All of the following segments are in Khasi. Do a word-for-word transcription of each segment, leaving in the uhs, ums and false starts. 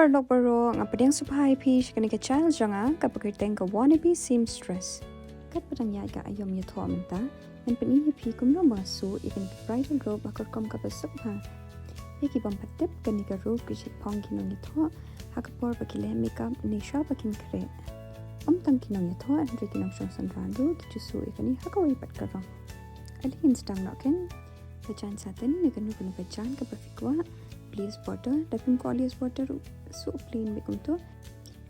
Paralok baroh, nga pdiang sngewbha ïa phi sha kane ka channel jong nga kaba kyrteng ka Wannabe Seamstress. Katba dang ïaid ka aïom ïathoh mynta, ngan pyni ïa phi kumno ba nga suh ïa kane ka bridal robe ha ka rukom kaba sngewbha. Ïa ki bym pat tip, kane ka robe ki shait phong ki nongïathoh ha ka por ba ki leh makeup ne shwa ba kin khreh. Ym tang ki nongïathoh, hynrei ki nongshong synran ruh ki ju suh ïa kane ha kawei pat ka rong. Ale ngin sdang noh kein. Peit satia ne kano kano ka jaiñ kaba phi kwah. Lace border, da phim kwah lace border ruh, suh plain beit kumto.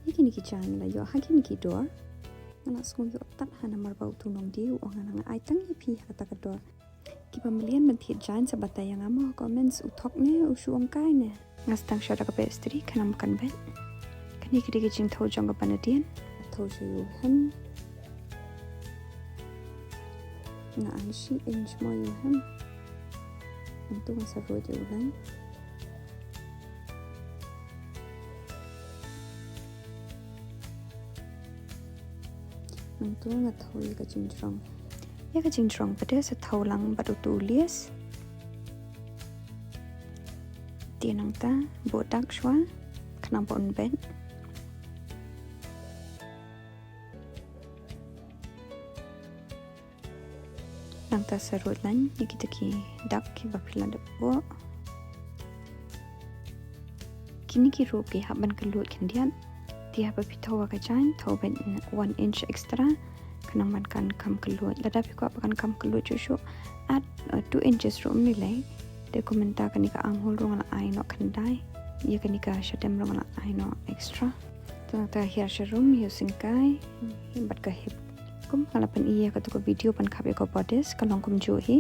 Ïa kine ki jaiñ la ïoh ha kine ki dor. Nga la sngew ïoh tat ha namar ba utu u nongdie u ong nga nang ai tang ïa phi ha kata ka dor. Kiba mlien ban thied jaiñ sa batai ïa nga mo ha comments, u thok ne u shu ong kai ne. Nga sdang shuwa da ka beh stri, khnang ba kan beit. Kane ka dei ka jingthew jong kaba nadien. Thew shuwa ïa u hem. Nga ai shi inch mo ïa u hem. Nangta nga sa ruid ïa u lain. Nangta nga thew ïa ka jingjrong. Ïa ka jingjrong pat de sa thew lang bad utu u lace. Te nangta buh dak shuwa, khnang ba un beit. Nangta sa ruid lang ïa kita ki dak kiba phi la dep buh. Kine ki robe ki hap ban kylluid khyndiat. Te haba phi thew ïa ka jaiñ, thew beit one inch extra. Khnang ba kan kham kylluid. Lada phi kwah ba kan kham kylluid shuh shuh, add, uh, two inches ruh ym lei lei. Te kumta kane ka armhole ruh nga la ai noh khyndai. Ïa kane ka shadem ruh nga la ai noh extra. Te nangta hiar sharum, ïa u syngkai bad ka hip. Kum nga la pyni ïa katu ka video ban khap ïa ka bodice, ka long kumjuh hi.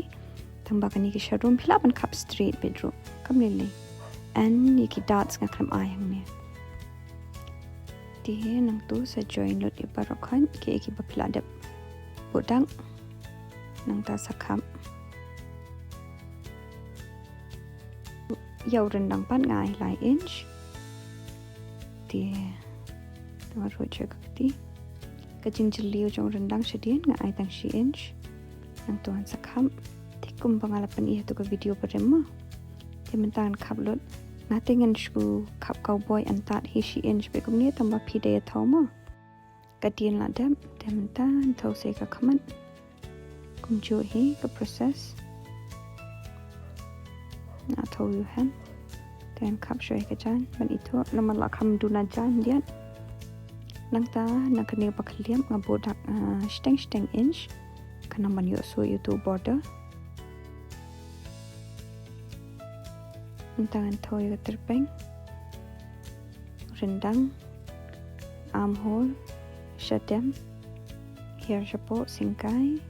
Tangba kane ka sharum phi lah ban khap straight beit ruh, kam lei lei. Ïa ki darts nga khlem ai hangne. Te nangta sa join lut ïa baroh khoit, kiei kiba phi la dep buh dak. Nangta sa khap. Ïa u ryndang pat nga ai lai inch. Te, te nga ruid sha ka kti. Ka jingjylliew jong u ryndang shadien nga ai tang shi inch. Nangta ngan sa khap. Te kumba nga la pyni ha tu ka video barim mo. Te mynta ngan khap lut. Nga te ngan shu khap cowboy, ngan tad hi shi inch beit kumne, tangba phi dei ïa thew mo. Ka dien la dep, te mynta ngan thew sa ïa ka khmat. Kumjuh hi ka process. Nga thew ïa u hem. Te ngan khap shuwa ïa ka jaiñ ban ithuh namar la kham duna jaiñ diat. Nangta na kane ba khylliap nga buh dak, ah, shiteng shiteng inch. Khnang ban ïoh suh ïa utu u border. Nangta ngan thew ïa ka tyrpeng. Ryndang, armhole, shadem, hiar shapoh, syngkai,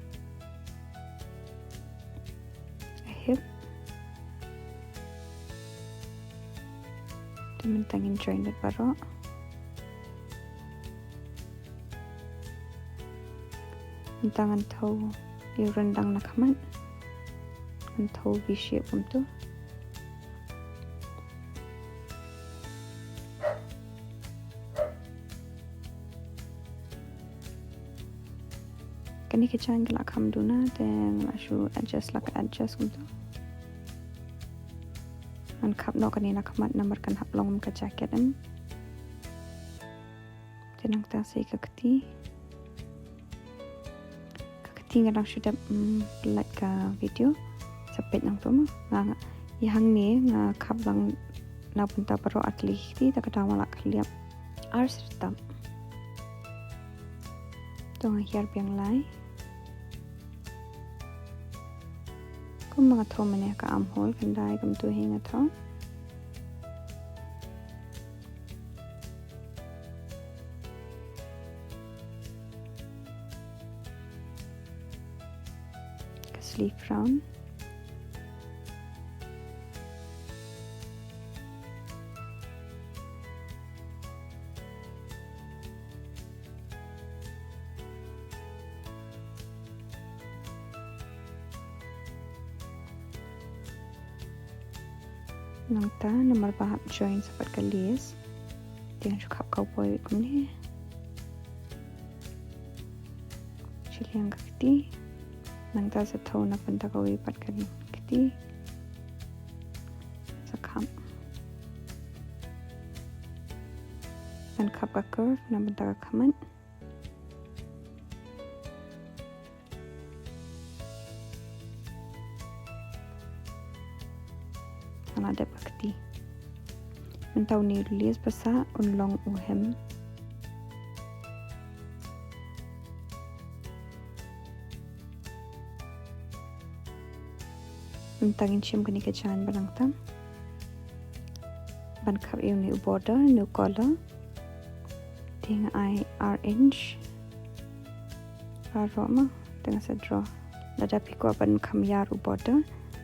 hip. Te mynta ngin join lut baroh. Mynta ngan thew ïa u ryndang na khmat. Ngan thew V shape kumtu. Kane ka jaiñ ka la kham duna te nga la shu adjust, la ka adjust kumtu. Ngan khap noh kane na khmat namar kan hap long ka jacket em. Te nangta sa ïa ka kti. Ka kti nga dang shu dep, mm, pynlait ka video. Sa peit nangtu mo. Nga, nga, ïa hangne nga khap lang na bynta baroh ar tylli ki kti, te ka daw ma la khylliap. Ar syrtap. To nga hiar biang lai. Kumba nga thew mynne ka armhole, khyndai kumtu hi nga thew. Ka sleeve round. Nangta namar ba hap join sa pat ka lace, te ngan shu khap cowboy kumne. Shiliang ka kti. Nangta sa thew na bynta kawei pat ka kti. Sa khap. Ban khap ka curve na bynta ka khmat. Nga la dep ka kti. Mynta une u lace ba sah un long u hem. Mynta ngin shim kane ka jaiñ ba nangta. Ban khap ïa une u border, une u collar. Te nga ai ar inch. Ar roh ma, te nga sa draw. Lada phi kwah ban kham ïar u border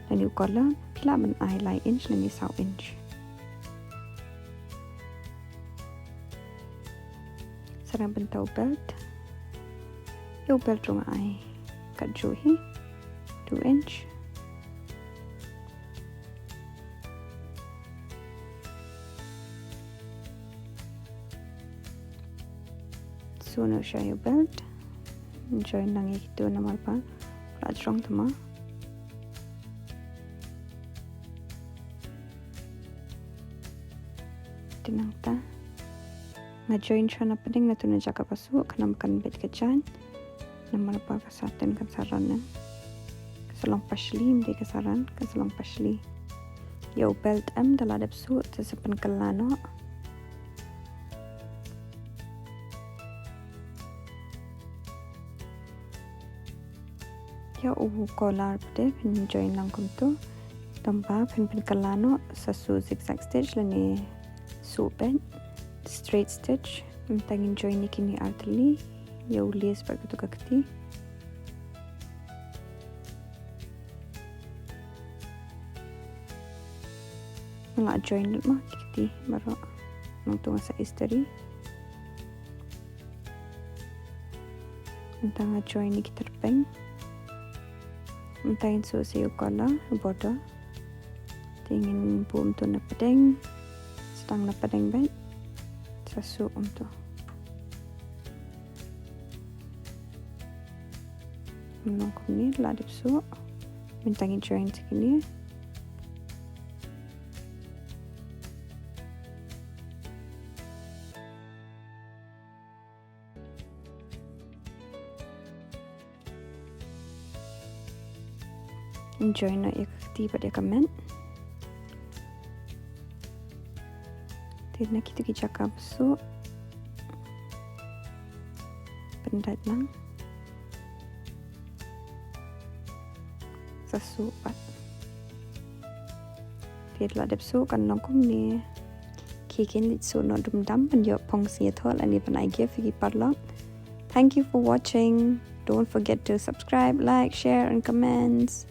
lane u collar, phi lah ban ai lai inch lane saw inch. Sa na bynta u belt. Ïa u belt ruh nga ai katjuh hi, two inch. Suh noh sha ïa u belt. Join lang ïa kito namar ba la jrong tama. Te nangta nga join sha na pdeng na tu na jaka ba suh, khnang ba kan beit ka jaiñ. Namar ba ka satin kan sa ran em. Ka sa long pashli, ym dei ka sa ran, ka sa long pashli. Ïa u belt em da la dep suh, te sa pynkylla noh. Ïa u collar pat te phin join lang kumtu. Tang ba phin pynkylla noh, sa suh zigzag stitch lane suh beit straight stitch. Mynta ngin join ïa kine ar tylli, ïa u lace bad katu ka kti. Nga la join lut ma ki kti baroh. Nangtu nga sa istri. Mynta nga join ïa ki tyrpeng. Mynta ngin suh sa ïa u collar, u border. Te ngin buh kumtu na pdeng. Sdang na pdeng beit. Sa suh kumtu. Nang kumne la dep suh. Mynta ngin join sa kine. Join noh ïa ka kti bad ïa ka met. Te na kitu ki jaka ba suh pyndait lang. Sa suh pat. Te la dep suh kan long kumne. Ki kin leit suh noh dum dam, ban ïoh phong sngi thoh lane ban ai gift ïa ki paralok. Thank you for watching. Don't forget to subscribe, like, share and comments.